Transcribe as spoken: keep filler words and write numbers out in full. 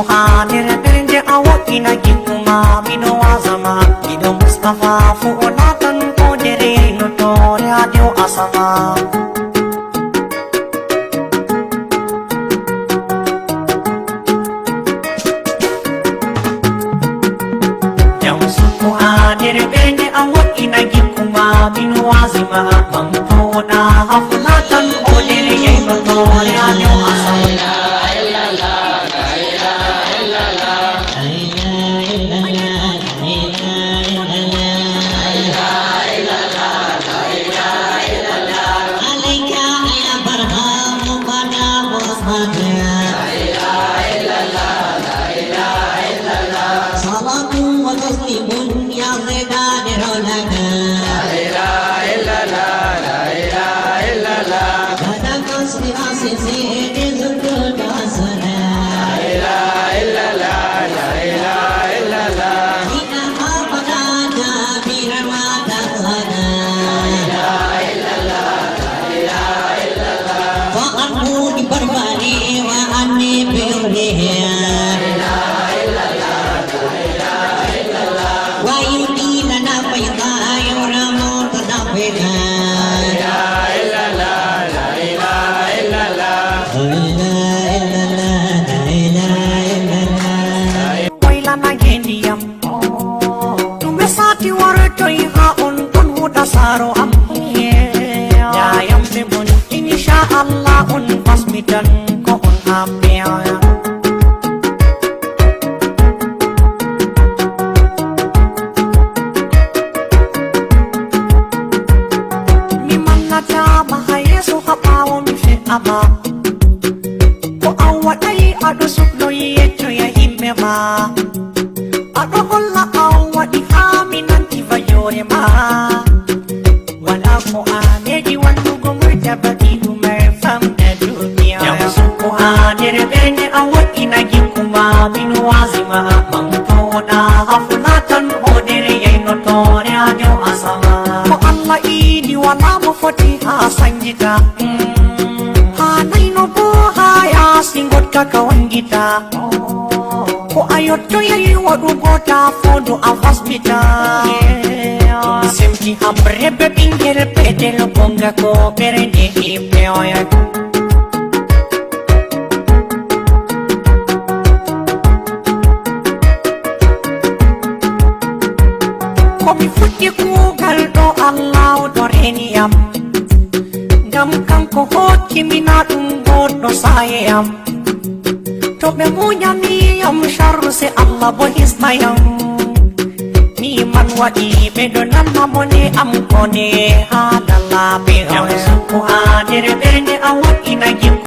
Haa nder ɓernde a woɗɗina gikku ma, miɗo waazama, miɗo Mustafa, fuu o laatan hoodere yaynotoore haa dow asama. Jam sukku haa nder ɓernde a woɗɗina gikku ma, miɗo waazima, ɓamtooɗa haa fuu laatan hoodere yaynotoore haa dow asama. Waylana ngendi yam. Ɗume saati wartoy haa on ɗon huɗa saaro am? Yayam ɓe mon, inchallah on fasmitan ko on haɓɓe. Mi mannataama haa yeeso, haa ɓaawo mi fe'ama. Ko a waɗay, aɗo sukloy yeccoya yimɓe ma. Aɗo holla a waɗi haa mi nanti vajoore ma. Wala ko a meeɗi wannugo murtaba ɗi ɗume famɗa duniya. Jam sukku haa nder ɓernde a woɗɗina gikku ma, min waazima ɓamtooɗa haa fuu laatan hoodere yaynotoore haa dow asama. Ko Allah iidi wala mo foti haa sanjita. Haa nayno boo haa yaasi ngoɗka ka wanngita. Ko a yottoyay waɗugo ta foodo a fasbita. Semti haɓre be ɓinngel petel, gonga ko ɓernde ɓe oya. Ko mi fuɗɗi kuugal ɗo, Allaahu ɗo reeni yam. Ngam kanko hokki mi, naa ɗum goɗɗo saaye am. To ɓe munyani yam sharru, se Allah bo hisna yam. Ni man waɗi ɓe ɗo nanna bone am, kone haa lallaaɓe. Jam sukku haa nder ɓernde, a woɗɗina gikku.